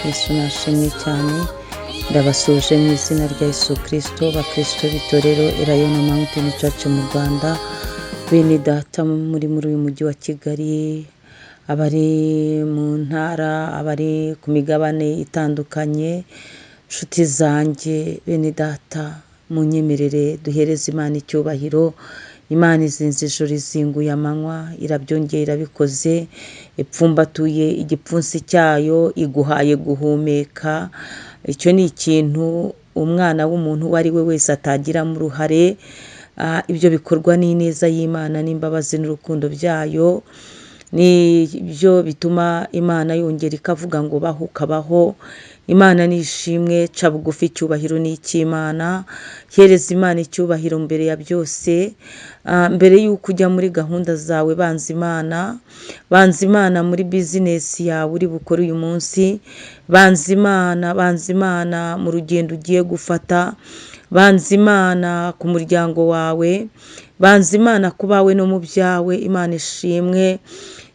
Yesu nashimwe cyane. Ndabasuje mu izina rya Yesu Kristo, bakristo b'itorero Elayono Mountain Church mu Rwanda, bene data muri uyu mujyi wa Kigali, abari mu ntara, abari ku migabane itandukanye, nshuti zanjye, bene data, munyemerere duhereze Imana icyubahiro. Imana izinze ijoro, izinguye amanywa, irabyongeye, irabikoze, ipfumbatuye igipfunsi cyayo, iguhaye guhumeka. Icyo ni ikintu umwana w'umuntu uwo ari we wese atagiramo uruhare. Ibyo bikorwa n'ineza y'Imana n'imbabazi n'urukundo byayo, nibyo bituma Imana yongera ikavuga ngo baho ukabaho. Imana ni ishimwe, ca bugufi, icyubahiro ni icy'Imana. Hereza Imana icyubahiro mbere ya byose. Mbere y'uko ujya muri gahunda zawe, banza Imana, banza Imana muri bizinesi yawe uri bukore uyu munsi, banza Imana, banza Imana mu rugendo ugiye gufata, banza Imana ku muryango wawe, banza Imana ku bawe no mu byawe. Imana ishimwe,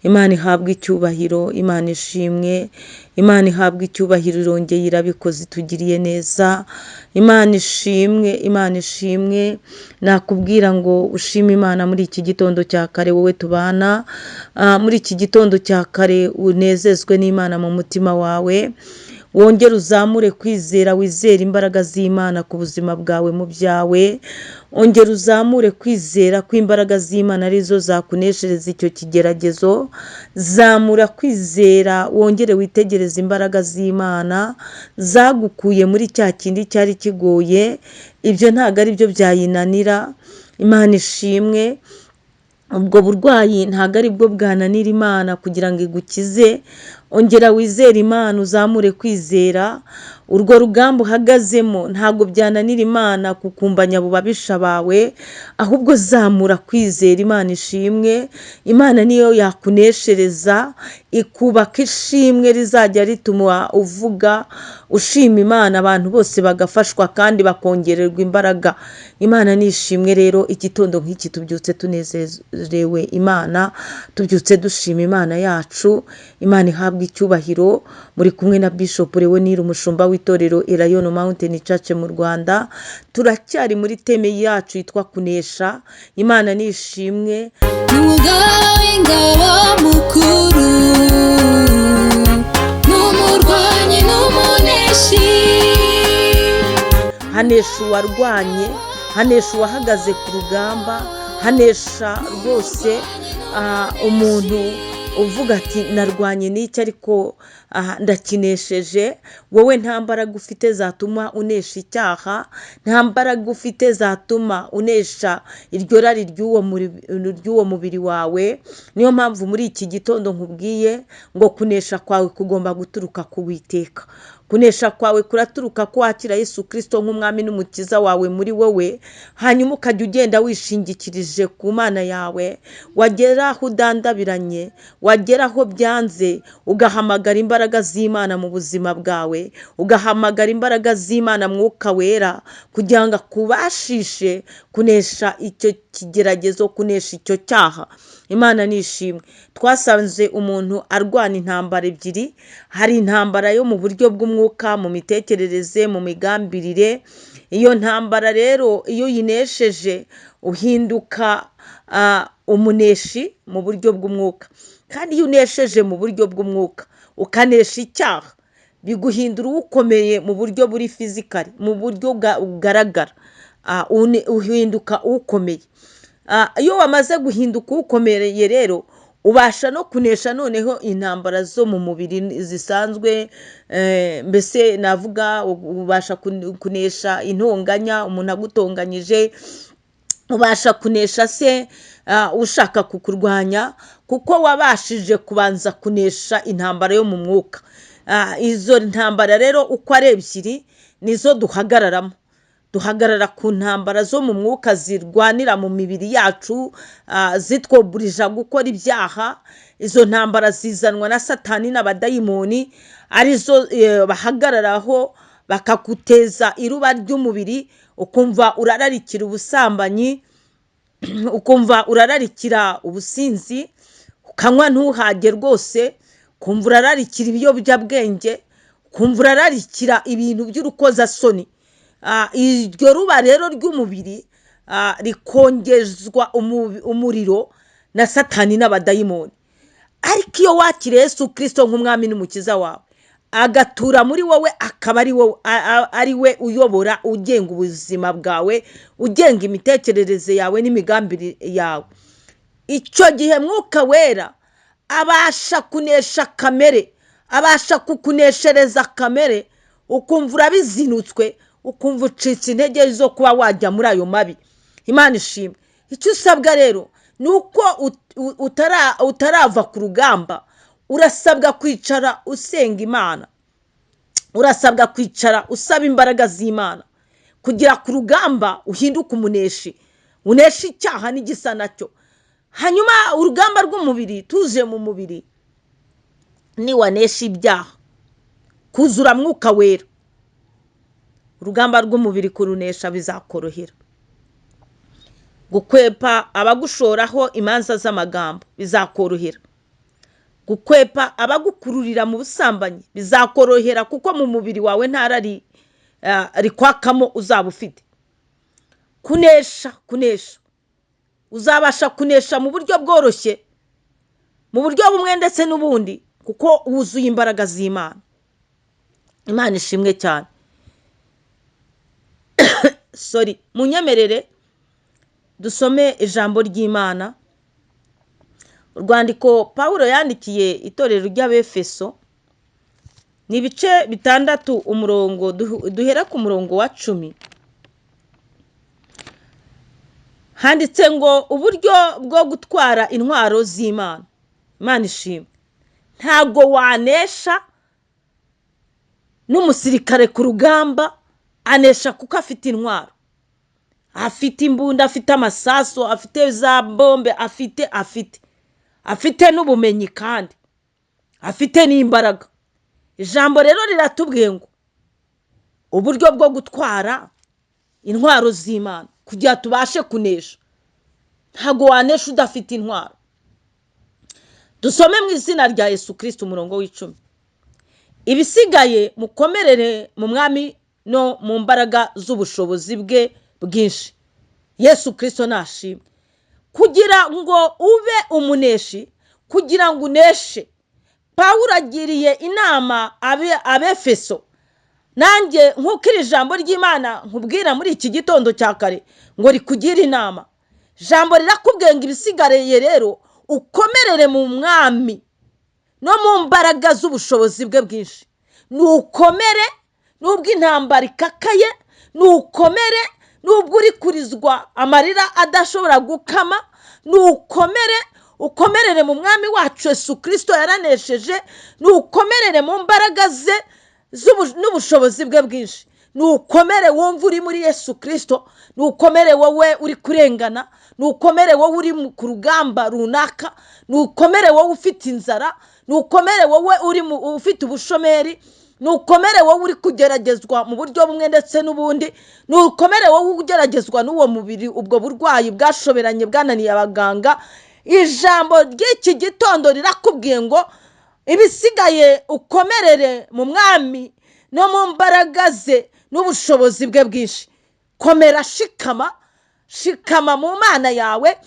Imana ihabwe icyubahiro, Imana ishimwe, Imana ihabwe icyubahiro, irongeye irabikoze, itugiriye neza. Imana ishimwe, Imana ishimwe. Nakubwira ngo ushime Imana muri iki gitondo cya kare, wowe tubana muri iki gitondo cya kare, unezezwe n'Imana mu mutima wawe, wongere uzamure kwizera, wizere imbaraga z'Imana ku buzima bwawe mu byawe, ongera uzamure kwizera ko imbaraga z'Imana arizo zakuneshereza icyo kigeragezo. Zamura kwizera, wongere witegereze imbaraga z'Imana zagukuye muri cya kindi cyari kigoye. Ibyo ntabwo ari byo byayinanira. Imana ishimwe. Ubwo burwayi ntabwo ari bwo bwananira Imana kugira ngo igukize. Ongera wizere Imana, uzamure kwizera. Urwo rugamba uhagazemo ntabwo byananira Imana kukumbanya abo babisha bawe, ahubwo zamura kwizera. Imana ishimwe. Imana niyo yakuneshereza, ikubaka ishimwe rizajya rituma uvuga ushima Imana, abantu bose bagafashwa kandi bakongererwa imbaraga. Imana ni ishimwe. Rero igitondo nk'iki tubyutse tunezerewe Imana, tubyutse dushima Imana yacu. Imana ihabwa icyubahiro. Muri kumwe na Bishop Leonire, umushumba w'itorero Elayono Mountain Church mu Rwanda. Turacyari muri theme yacu yitwa kunesha. Imana ni ishimwe. N'umugaba w'ingabo mukuru, n'umurwanyi n'umuneshi. Hanesha uwarwanye, hanesha uwahagaze ku rugamba, hanesha rwose umuntu uvuga ati narwanye n'iki ariko ndakinesheje. Wowe nta mbaraga ufite zatuma unesha icyaha, nta mbaraga ufite zatuma unesha iryo rari ry'uwo mubiri wawe. Niyo mpamvu muri iki gitondo nkubwiye ngo kunesha kwawe kugomba guturuka ku Witeka. Kunesha kwawe kuraturuka ko wakira Yesu Kirisito nk'umwami n'umukiza wawe muri wowe, hanyuma ukajya ugenda wishingikirije ku Mana yawe. Wagera aho udandabiranye, wagera aho byanze, ugahamagara imbaraga z'Imana mu buzima bwawe, ugahamagara imbaraga z'Imana, Mwuka Wera, kugira ngo akubashishe kunesha icyo kigeragezo, kunesha icyo cyaha. Imana ni ishimwe. Twasanze umuntu arwana intambara ebyiri. Hari intambara yo mu buryo bw'umwuka, mu mitekerereze, mu migambirire. Iyo ntambara rero iyo uyinesheje uhinduka umuneshi mu buryo bw'umwuka. Kandi iyo unesheje mu buryo bw'umwuka, ukanesha icyaha, biguhindura ukomeye mu buryo buri physical, mu buryo bugaragara. Uhinduka ukomeye. Iyo wamaze guhinduka ukomeye rero, ubasha no kunesha noneho intambara zo mu mubiri zisanzwe. Mbese navuga ubasha kunesha intonganya, umuntu agutonganyije, ubasha kunesha se ushaka kukurwanya, kuko wabashije kubanza kunesha intambara yo mu mwuka. Izo ntambara rero uko ari ebyiri nizo duhagararamo. Duhagarara ku ntambara zo mu mwuka zirwanira mu mibiri yacu, zitwoburija gukora ibyaha. Izo ntambara zizanwa na Satani n'abadayimoni, arizo bahagararaho bakaguteza iruba ry'umubiri, ukumva urararikira ubusambanyi, ukumva urararikira ubusinzi, ukanywa ntuhage rwose, ukumva urararikira ibiyobyabwenge. Ukumva urararikira ibintu by'urukozasoni. Iryo ruba rero ry'umubiri rikongezwa umuriro na Satani n'abadayimoni. Ariko iyo wakiriye Yesu Kirisito nk'umwami n'umukiza wawe, agatura muri wowe, akaba ari wowe, ari we uyobora, ugenga ubuzima bwawe, ugenga imitekerereze yawe n'imigambi yawe, icyo gihe Mwuka Wera abasha kunesha kamere, abasha kukuneshereza kamere, ukumva urabizinutswe, ukumva ucitse intege zo kuba wajya muri ayo mabi. Imana ishimwe. Icyo usabwa rero ni uko utarava ku rugamba, urasabwa kwicara usenga Imana, urasabwa kwicara usaba imbaraga z'Imana kugira ku rugamba uhinduke umuneshi, uneshe icyaha n'igisa nacyo. Hanyuma urugamba rw'umubiri, tuje mu mubiri, niwanesha ibyaha, kuzura Mwuka Wera, urugamba rw'umubiri kurunesha bizakorohera. Gukwepa abagushoraho imanza z'amagambo bizakorohera. Gukwepa abagukururira mu busambanyi bizakorohera, kuko mu mubiri wawe nta rari rikwakamo uzaba ufite. Kunesha uzabasha kunesha mu buryo bworoshye, mu buryo bumwe ndetse n'ubundi, kuko wuzuye imbaraga z'Imana. Imana ishimwe cyane. Sorry, munyemerere dusome ijambo ry'Imana, urwandiko Pawulo yandikiye itorero ry'Abefeso, ni ibice 6, umurongo duhera ku murongo wa 10. Handitse ngo uburyo bwo gutwara intwaro z'Imana. Imana ishimwe. Ntabwo wanesha n'umusirikare ku rugamba anesha kuko afite intwaro, afite imbunda, afite amasasu, afite za bombe, afite n'ubumenyi, kandi afite n'imbaraga. Ijambo rero riratubwiye ngo uburyo bwo gutwara intwaro z'Imana kugira tubashe kunesha. Ntabwo wanesha udafite intwaro. Dusome mu izina rya Yesu Kirisito, umurongo w'10: ibisigaye mukomerere mu mwami no mu mbaraga z'ubushobozi bwe bwinshi. Yesu Kirisito nashimwe. Kugira ngo ube umuneshi, kugira ngo uneshe, Pawulo agiriye inama Abefeso. Nanjye nk'uko iri jambo ry'Imana nkubwira muri iki gitondo cya kare ngo rikugire inama, ijambo rirakubwiye ngo ibisigariye rero ukomerere mu mwami no mu mbaraga z'ubushobozi bwe bwinshi. Nukomere nubwo intambara ikakaye, nukomere nubwo uri kurizwa amarira adashobora gukama, nukomere, ukomerere mu mwami wacu Yesu Kirisito yaranesheje, nukomerere mu mbaraga ze n'ubushobozi bwe bwinshi. Nukomere wumva uri muri Yesu Kirisito, nukomere wowe uri kurengana, nukomere wowe uri ku rugamba runaka, nukomere wowe ufite inzara, nukomere wowe ufite ubushomeri, nukomere wowe uri kugeragezwa mu buryo bumwe ndetse n'ubundi, nukomere wowe ugeragezwa n'uwo mubiri, ubwo burwayi bwashoberanye bwananiye abaganga. Ijambo ry'iki gitondo rirakubwiye ngo ibisigaye ukomerere mu mwami no mu mbaraga ze n'ubushobozi bwe bwinshi. Komera, shikama, shikama mu Mana yawe,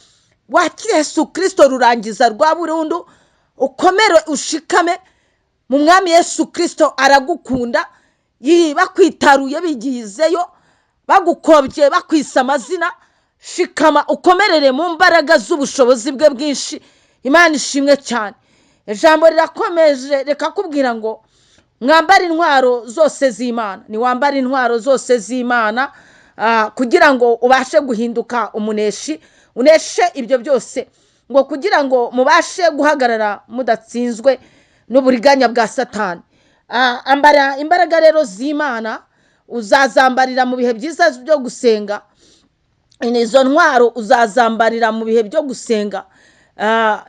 wakire Yesu Kirisito rurangiza rwa burundu, ukomere ushikame mu mwami Yesu Kirisito. Aragukunda. Bakwitaruye bigizeyo, bagukobye, bakwise amazina, shikama ukomerere mu mbaraga z'ubushobozi bwe bwinshi. Imana ishimwe cyane. Ijambo rirakomeje rikakubwira ngo mwambare intwaro zose z'Imana. Niwambare intwaro zose z'Imana, kugira ngo ubashe guhinduka umuneshi, uneshe ibyo byose, ngo kugira ngo mubashe guhagarara mudatsinzwe n'uburiganya bwa Satani. Ambara imbaraga rero z'Imana, uzazambarira mu bihe byiza byo gusenga. Izo ntwaro uzazambarira mu bihe byo gusenga.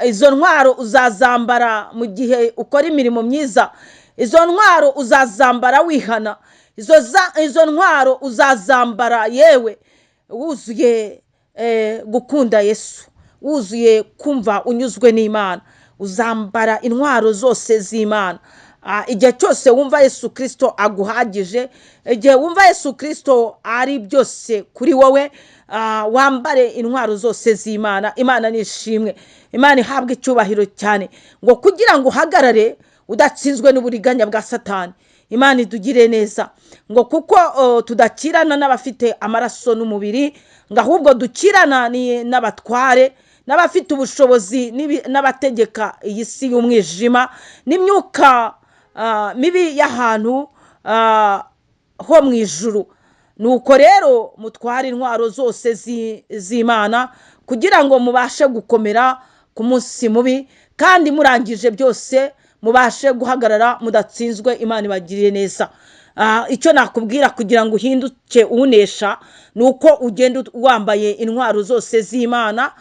Izo ntwaro uzazambara mu gihe ukora imirimo myiza. Izo ntwaro uzazambara wihana. Izo ntwaro uzazambara yewe wuzuye gukunda Yesu, wuzuye kumva unyuzwe n'Imana. Uzambara intwaro zose z'Imana. Igihe cyose wumva Yesu Kirisito aguhagije, igihe wumva Yesu Kirisito ari byose kuri wowe, wambare intwaro zose z'Imana. Imana ni ishimwe, Imana ihabwe icyubahiro cyane, ngo kugira ngo uhagarare udatsinzwe n'uburiganya bwa Satani. Imana idugire neza, ngo kuko tudakirana n'abafite amaraso n'umubiri, ngo ahubwo dukirana n'abatware n'abafite ubushobozi n'abategeka iyi si y'umwijima n'imyuka mibi y'ahantu ho mu ijuru. Nuko rero mutware intwaro zose z'Imana kugira ngo mubashe gukomera ku munsi mubi, kandi murangije byose mubashe guhagarara mudatsinzwe. Imana ibagirire neza. Icyo nakubwira kugira ngo uhinduke unesha ni uko ugenda wambaye intwaro zose z'Imana.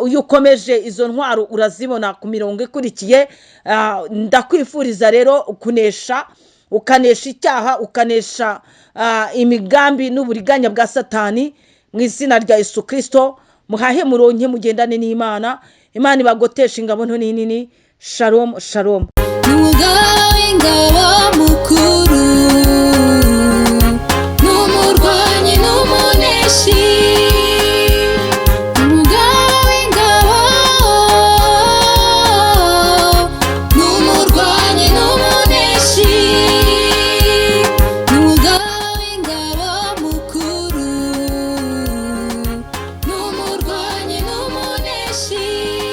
Iyo ukomeje izo ntwaro urazibona ku mirongo ikurikiye. Ndakwifuriza rero kunesha, ukanesha icyaha, ukanesha imigambi n'uburiganya bwa Satani mu izina rya Yesu Kirisito. Muhahe muronke, mugendane n'Imana. Imana ibagotesha ingabo nto n'inini. Shalom, shalom. N'umugaba w'ingabo.